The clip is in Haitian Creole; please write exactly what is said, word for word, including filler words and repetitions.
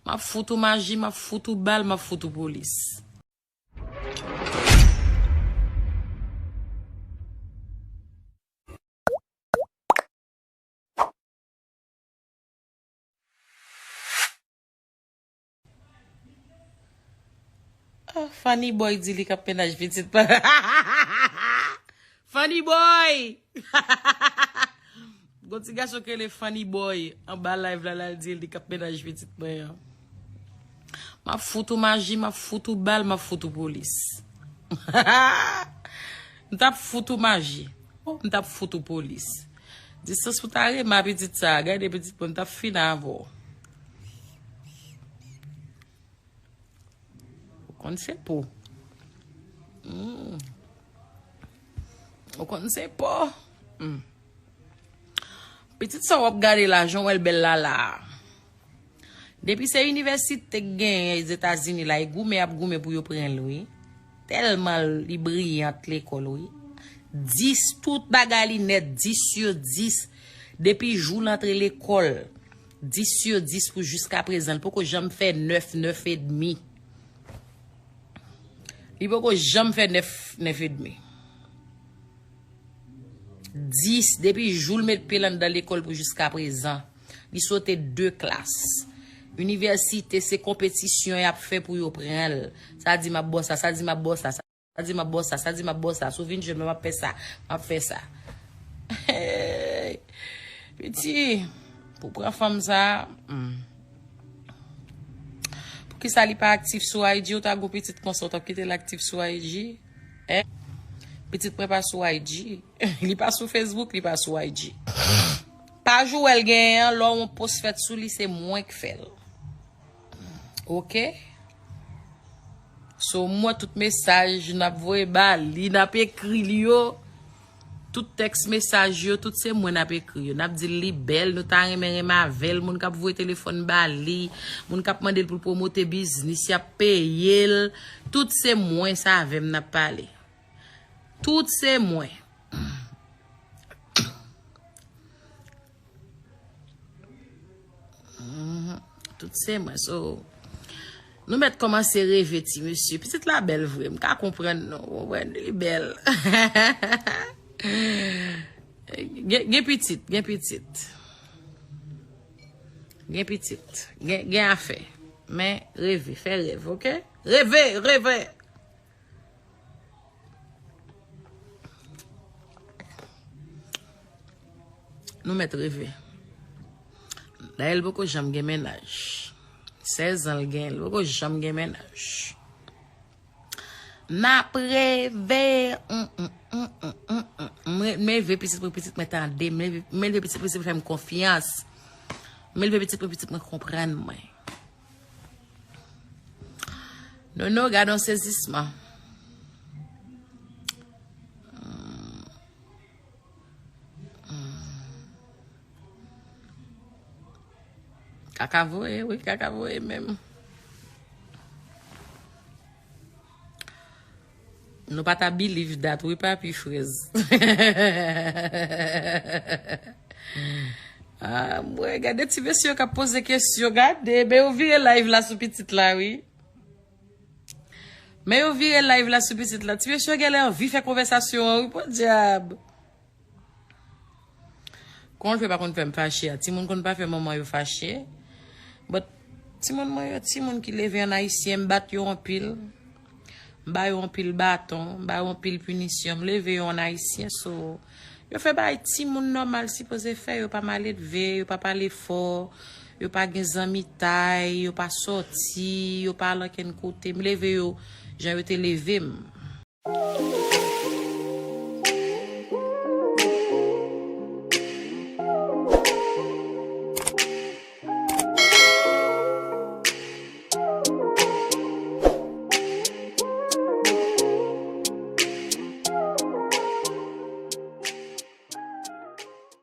M ap fout ou maji, m ap fout ou bal, m ap fout ou polis. Ah, Fanny Boy di li k ap mennaj pitit pa. Fanny Boy! Gon ti gason ki rele Fanny Boy anba live la, l al di li k ap mennaj pitit mwen an. M ap fout ou maji, m ap fout ou bal, m ap fout ou polis. M t ap fout ou maji, m t ap fout ou polis. Distans pou ta renmen pitit sa, gade pitit mwen, m t ap fin avè w. Ou konn se po. Hmm. Ou konn se po. Hmm. Pitit sa w ap gade la, jan w wè l bèl la la. Depi se inivèsite k genyen Etazini la, e goumen y ap goumen pou yo pran l, wi. Tèlman li briyant lekòl, wi. Dis, tout bagay li nèt, dis sou dis. Depi jou l antre lekòl, dis sou dis pou jiskaprezan. Li poko janm fè nèf, nèf edmi. Li poko janm fè nèf, nèf edmi. Dis, depi jou l met pye l anndan lekòl pou jiskaprezan. Li sote de klas. Inivèsite, se konpetisyon y ap fè pou yo pran l. Sa di m ap ba w sa, sa di m ap ba w sa, sa di m ap ba w sa, sa di m ap ba w sa. Si w vin jwenn mwen, m ap fè sa, m ap fè sa. Hey! Piti, pou pran fanm sa, hmm. Poukisa li pa aktif sou I G? Ou ta gon pitit konsa, ou t ap kite l aktif sou I G? Hein? Pitit mwen pa sou I G. Li pa sou Facebook, li pa sou I G. Paj ou wè l genyen an, lè yon post fèt sou li, se mwen k fè l. Oke? So, m wè tout mesaj n ap voye ba li, n ap ekri li yo. Tout tèks mesaj yo, tout se mwen n ap ekri yo. N ap di l li bèl, nou ta renmen renmen avè l, moun k ap voye telefòn ba li, moun k ap mande l pou l pwomote biznis, y ap peye l. Tout se mwen, se avè m n ap pale. Tout se mwen. Mhm. Tout se mwen. So, nou mèt kòmanse reve, ti mesye. Pitit la bèl vre. M ka konprann nou. Ou wè, li bèl. Gen, gen pitit, gen pitit. Gen pitit. Gen, gen afè. Men, reve, fè rèv, oke? Reve, reve! Nou mèt reve. Dayè, l poko janm gen mennaj. Sèz an l gen, l poko janm gen mennaj. N ap reve. Mm, mm, mm. M re-, m leve pitit mwen, pitit mwen tande. M leve, m leve pitit mwen, pitit mwen fè m konfyans. M leve pitit mwen, pitit mwen konprann mwen. Nono, gade yon sezisman. Hmm. Hmm. Kaka voye, wi, kaka voye menm. Nou pa ta believe that, wi, papi frèz. Ah, mwen, gade ti mesye yo k ap poze kesyon, gade, men yo vire live la sou pitit la, wi. Men yo vire live la sou pitit la. Ti mesye yo genlè anvi fè konvèsasyon an, wi, podyab. Konn fè pa konn fè m fache a. Timoun konn pa fè manman yo fache. But timoun mwen yo, timoun ki leve an ayisyen, m bat yo anpil. M ba yo anpil baton, m ba yo anpil pinisyon. M leve yo an ayisyen, so, yo fè bagay timoun nòmal sipoze fè, yo pa maledve, yo pa pale fò, yo pa gen zanmitay, yo pa sòti, yo pa al ankenn kote. M leve yo jan yo te leve m.